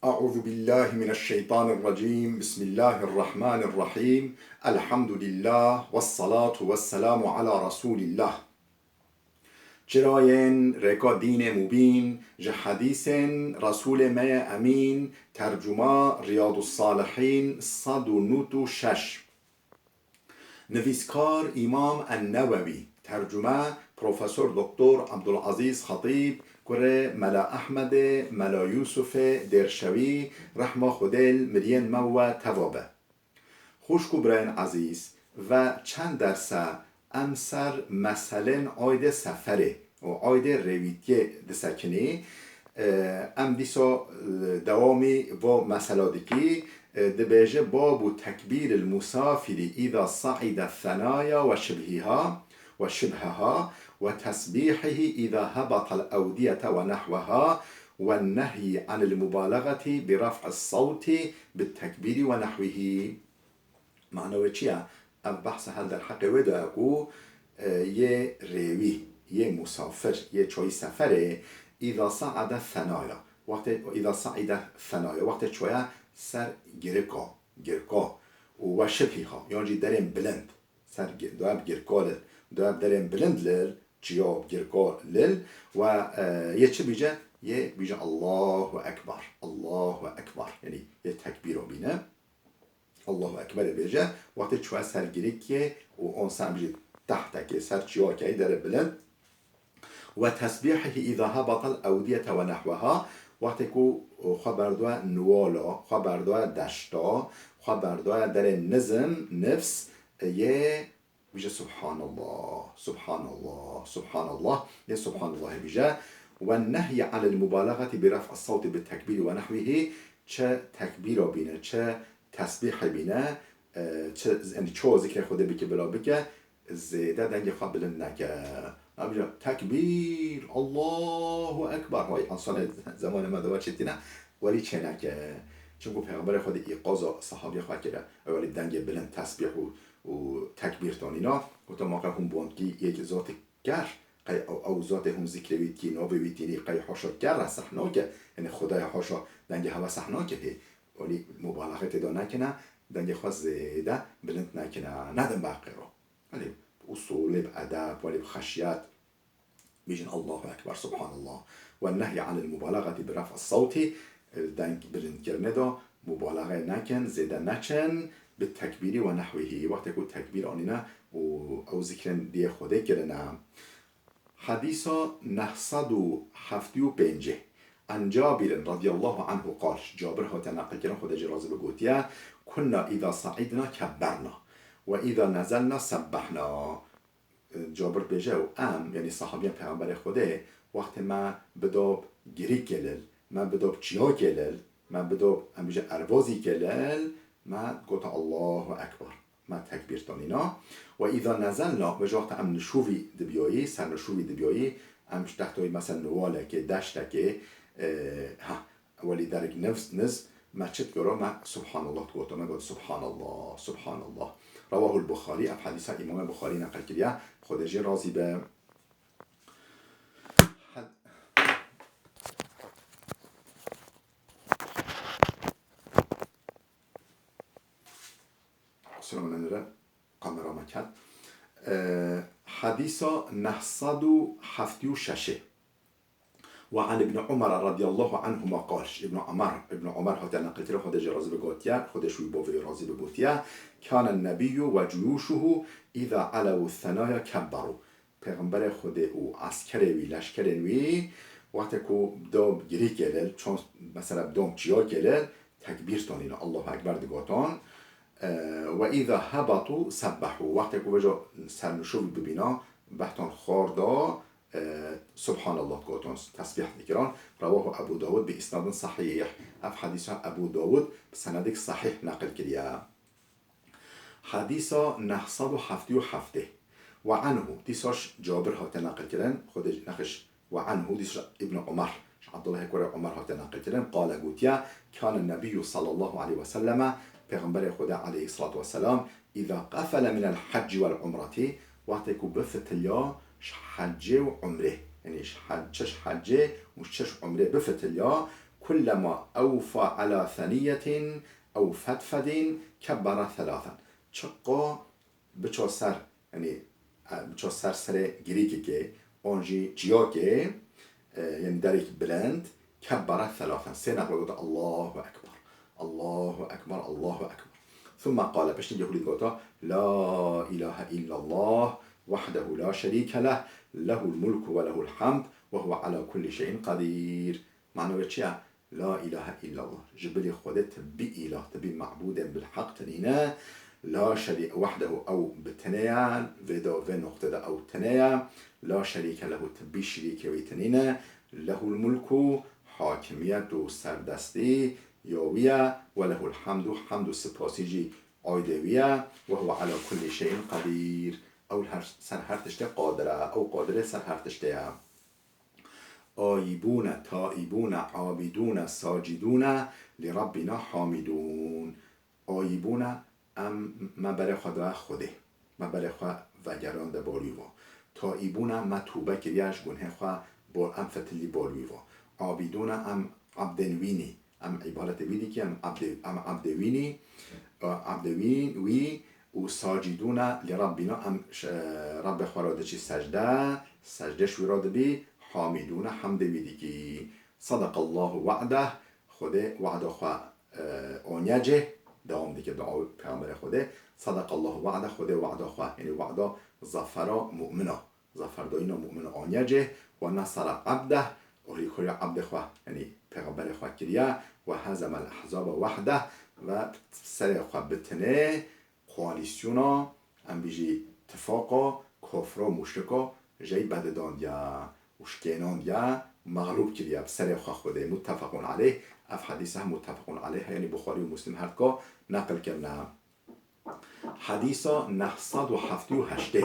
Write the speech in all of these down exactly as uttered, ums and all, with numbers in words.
أعوذ بالله من الشيطان الرجيم. بسم الله الرحمن الرحيم. الحمد لله والصلاة والسلام على رسول الله. Çirayên rêka dînê mubîn, ji hedîsên Resûlê me yê Emîn, tercuma Riyadus Salihîn sed û nod û şeş. Nivîskar Îmam En-Newewî, tercume Profesor Doktor Abdulazîz Xetîb, kurê Mela Ehmedê, Mela Yûsufê Dêrşewî, rehma Xwedê li miriyên me we teva be. Xwişk û birayên ezîz, ve çend derse em ser meselên aydê seferê û aydê rêwîtiyê disekinî. E, em dîsa, e, dewamî vo mesela dikî, e, dibêje: "Babu tekbîril musafirî îza saîde senaya ve şibhiha, ve şibheha, ve tesbîhihi îza hebatal ewdiyete ve nehweha, ve nehyi anil mubalagati bi raf'is sawti bit tekbîri ve nehwihi." Mana wê çi ye? Ev behsa hel derheqê wê de ye ku, e, yê rêwî, yê musafir, yê çayî seferê, îza saade senaya, wextê, îza saide senaya, wextê çaya ser girika, girka, û we şibhiha, yan jî derên bilind, ser gi-, doya bi girka lil, doya bi derên bilind lil, çiya bi girka lil, we, e, yê çi bîje? Yê bîje Allahu Ekber, Allahu Ekber, yanî yê tekbîra bîne. Allahu Ekberê bêje, wextê çûye ser girikê û onsen jî tehtekê, ser çiyakê, derê bilind. Ve tesbîhihi îza hebatal ewdiyete ve nehweha, wextê ku xwe berdoye niwala, xwe berdoye deşta, xwe berdoye derê nizm, nifs, yê bîje Subhanallah, Subhanallah, Subhanallah, yê Subhanallahê bîje. Ve nehyi anil mubalagati bi raf'is sawti bit tekbîri ve nehwihi, çi tekbîra bîne, çi tesbîhê bîne, e, çi, yanî ço zikrê Xwedê bike, bila bike, zêde dengê xwe bilind neke. Nabêje, "Tekbîr, Allahu Ekber." Vay, însanê zemanê me de we çêtîne, welî çêneke. Çimku Pêxemberê Xwedê îqaza sehabiyê xwe kire. Ew welî dengê bilind, tesbîh û, û tekbîr tanîna. Gote, "Ma qey hûn bondkî yek zotik ker, qey ew, ew zotê hûn zikrê wî dikî, navê wî tînî, qey haşa ker re seh nake, yanî Xwedaya haşa dengê hewa seh nake hê." Welî mubalaxe tê de nekine, dengê xwe zêde bilind nekine, nedin ber qêro. Welî bi usûl, bi edeb, welî bi xeşyet bêjin Allahu Ekber, Subhanallah. Ve nehyi anil mubalagati bi raf'is sawti, deng bilindkirinê de mubalaxe nekin, zêde neçin, bi tekbîri ve nehwihi. Wextê ku tekbîr anîne û ew zikrên diyê Xwedê kirine. Hedîsa neh sed û heftê û pêncî. An Cabirin radiyallahu anhu qal, Cabir hate neqilkirin, Xwedê jê razî be, gotiye, "Kunna îza saidna kebberna ve îza nezelna sebbehna." Cabir dibêje, û em, yanî sahabiyên Pêxemberê Xwedê, wextê me bidob girîkê lil, me bidob çiyakê lil, me bidob, em bêje, erbazîkê lil, me gota, "Allahu Ekber." Me tekbîr tanîna. Ve îza nezelna, ve ji wexta em nişûvî dibiyayî, ser nişûvî dibiyayî, em ji tehtoyî, mesela, niwalekê, deştekê, e, ha, welî derek nifs, niz, me çi dikiro? Me Subhanallah digoto, me got, "Subhanallah, Subhanallah." Rawahul Buxarî, ev hedîsa Îmamê Buxarî neqil kiriye, Xwedê jê razî be. Hed-, Kusura min re kamera me ket. Ee, Hedîsa neh sed û heftê û şeş. Ve an Ibn Umar radiyallahu anhuma qal. Ibn Umar, Ibn Umar hatiye neqilkirin, Xwedê jê razî be, gotiye, Xwedê ji wî bo vê razî be, gotiye, "Kâne nebiyyu ve cuyûşuhu îzâ alewû senaya kebberu." Pêxemberê Xwedê û eskerê wî, leşkerên wî, wextê ku dom girîkê lil, çon, mesela dom çiyakê lil, tekbîr tanîne, Allahu Ekber digoton. E, "Ve îza hebatu sebbehu." Wextê ku vejo sernişûv bibîna, behton xor da, e, Subhanallah digoton, tesbîh dikiran. Rawahu Ebu Dawud bi isnadin sahih. Ev hedîsa Ebu Dawud bi senedik sahih neqil kiriye. Hedîsa neh sed û heftê û heft. Ve anhu, dîsa ji Cabir hate neqilkirin, Xwedê nexiş, ve anhu, dîsa ji Ibn Umar, ji Abdullahê kurê Umar hate neqilkirin, qale, gotiye, "Kâne nebiyyu sallallahu aleyhi ve selleme", Pêxemberê Xwedê aleyhissalatu vesselam, "îza qefele minel hecci vel umreti", wextê ku bifitiliya ji hecê û umrê, yanî ji hec-, çi ji hecê û çi ji umrê bifitiliya, كلما أوفى على ثنية أو فدفد كبر ثلاثا. Çiqa biço ser, yanî, e, biço ser serê girîkekê, an jî çiyakê, e, yanî derek bilind, kebbere thelâthen. Sê nefre gote, "Allahu Ekber, Allahu Ekber, Allahu Ekber." Thumma qale, piştî jî hûlî gote, "La ilahe illallah, wahdehu la şerîke leh, lehul mulku ve lehul hamd, ve huve ala kulli şeyin qedîr." Mana wê çi ye? La ilahe illallah. Ji bilî Xwedê ti bî îlah, ti bî mabûdên bil heq tinîne. La şerî-, wahdehu, ew bi tinê ye, vê de, vê noqtê de ew tinê ye. La şerîke lehu, ti bî şirîkê wî tinîne. Lehul mulku, hakimiyet û serdestî ya wî ye. Ve lehul hamdu, hamd û sipasî jî aydê wî ye. Ve huve ala kullî şeyin qedîr. Ew her, ser her tiştê qadir e. Ew qadirê ser her tiştê ye. Ayîbûne, taîbûne, abîdûne, sacîdûne, li Rabbîna hamîdûn. Ayîbûne, em me berê xwe daye Xwedê. Me berê xwe vegerande bal wî va. Taîbûne, me tûbe kiriye ji gunhê xwe, bal, em fetilî bal wî va. Abîdûne, em ebdên wî nî. Em îbadetê wî dikî, em ebdê, em ebdê wî nî, e, ebdê wî, wî û sacîdûne li Rabbîna, em ş-, e, Rabbê xwe re diçî secde, secde ji wî re dibî, hamîdûne, hemdê wî dikî. Sadakallahu wa'deh, Xwedê wa'da xwe, e, aniye cih, dewam dike dua Pêxemberê Xwedê. Sadakallahu wa'deh, Xwedê wa'da xwe, yanî wa'da zafera mu'mina. Zaferdayîna mu'min aniye cih, ve nesera abdeh, alîkariya abdê xwe, yanî pêxemberê xwe kiriye, ve hezemel ehzabe wehdeh, ve serê xwe bi tinê koalîsyona, em bijî tifaqa kofra û muşrika jey bedidandiye û şikênandiye, mexlûb kiriye bi serê xwe Xwedê. Muttefequn aleyh, ev hedîse hem muttefequn aleyh, yanî Buxarî û Muslim her dika neqil kirine. Hedîsa neh sed û heftê û heştê.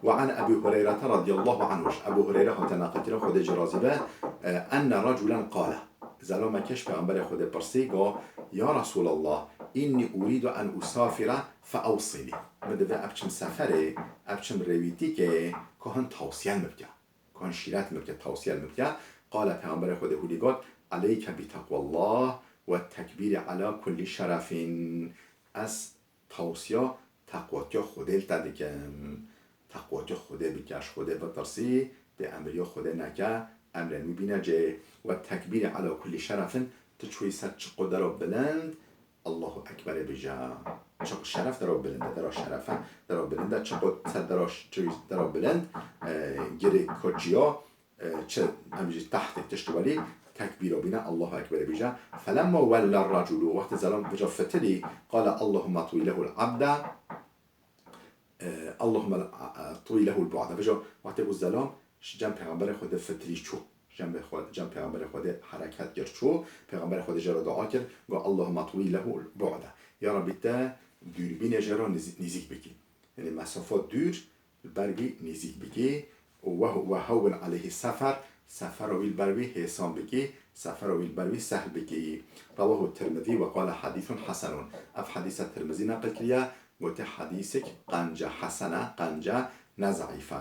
Ve an Ebî Hureyrete radiyallahu anhu, ji Ebû Hureyre hate neqilkirin, Xwedê jê razî be, e, enne reculen qale. Zelameke ji Pêxemberê Xwedê pirsî, got, "Ya Resûlallah, înnî urîdu en usafire fe ewsînî." Min divê ev çim seferê, ev çim rêwîtîkê, ka hin tawsiye min bike. Kan şîret min bike, tawsiye min bike. Qale Pêxemberê Xwedê hûlî got, "Aleyke bi teqwallah ve tekbîrî ala kullî şerefin." Ez tawsiya teqwatiya Xwedê li te dikim. Teqwatiya Xwedê bike, ji Xwedê bitirsî, dê emriya Xwedê neke, emrên wî bîne cê. Ve tekbîrî ala kullî şerefin, tu çûyî ser çiqo dera bilind, Allahu Ekberê bêje. Çiqo şeref dera bilind e, dera şeref e. Dera bilind e, çiqo ser dera ş-, çi dera bilind, e, girê koçiya, e, çi, em jî tehtê tişt welî, tekbîra bîne, Allahu Ekberê bêje. Felemma wella raculu, wextê zelam vêca fitilî, qale Allahumma twî lehul abde, e, Allahumma, e, twî lehul bu'de. Vêca wextê ku zelam ji cem Pêxemberê Xwedê fitilî çû. Cem Xwe-, cem Pêxemberê Xwedê hereket kir, çû. Pêxemberê Xwedê jê re dua kir, got, "Allahumma twî lehul bu'de." Ya Rabbî, te dûrbînê jê re nêzî-, nêzîk bikî. Yanî mesafa dûr li ber wî nêzîk bikî. Û we, we hewwin aleyhî sefer, sefera wî li ber wî hêsan bikî, sefera wî li ber wî sehl bikî. Rewahu Tirmizî ve qale hedîsun hesenun. Ev hedîse Tirmizî neqil kiriye, gote hedîsek qence hesene, qence ne zeîf e.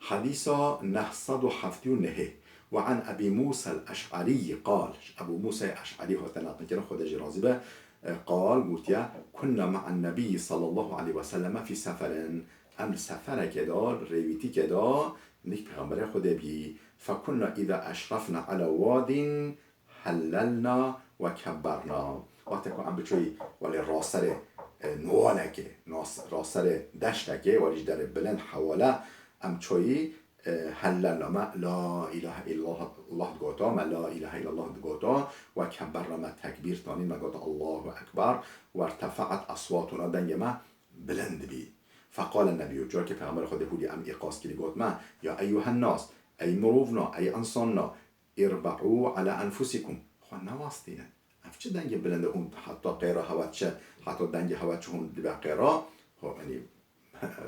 Hedîsa neh sed û heftê û nehê. Ve an Ebî Mûsel Eş'erî qal, ji Ebû Mûsayê Eş'erî hate neqilkirin, Xwedê jê razî be, e, qal, gotiye, "Kunna me'an Nebî sallallahu aleyhi ve selleme fî seferin." Em li seferekê de, li rêwîtîkê de, nik Pêxemberê Xwedê bî. "Fekunna îza eşrefna ala wadîn, hellelna ve kebberna." Wextê ku em biçûyî welê raserê, e, nowalekê, nas-, raserê deştekê, welî ji derê bilind hewale, em çoyî, e, hellelna, me la ilahe illallah digoto, me la ilahe illallah digoto, ve kebberna, me tekbîr tanî, me got Allahu Ekber, ve irtefe'et eswatuna, dengê me bilind bî. Feqale Nebî, carkê Pêxemberê Xwedê hûlî em îqaz kirî, got me, "Ya eyyuhen nas, ey mirovna, ey insonna, irbe'û ala enfusikum." Xwe newastînin. Ev çi dengê bilind e hûn heta qêra hewa çi, heta dengê hewa çi hûn dibe qêra? Xwe, yanî,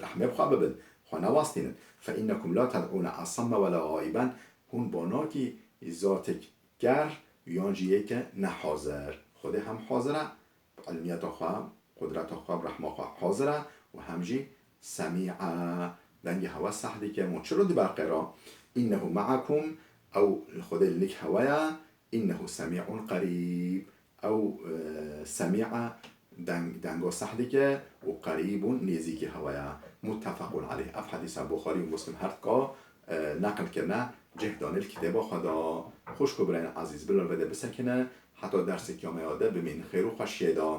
rehmê bi xwe bibin. Xwe newastînin. "Fe innekum la ted'ûne asamme ve la gaiben." Hûn ba nakî zatek ker yan jî yeke nehazir. Xwedê hem hazir e, bi ilmiyeta xwe, qudreta xwe, bi rehma xwe hazir e û hem jî semî e. Dengê hewa seh dike. Hûn çi re dibe qêra? "Înnehu me'akum", ew li Xwedê li nik hewa ye, إنه سميع قريب. Ew, e, semî e, deng, dengo seh dike û qerîbûn nêzîkî hewa ye. Muttefeqûn aleyh. Ev hedîsa Buxarî û Muslim her dika, e, neqil kirine, cih danê li kitêba xwe de. Xwişk û birayên ezîz, bila li vê de bisekine, heta dersê kiyameya de bimîn xêr û xweşiyê de.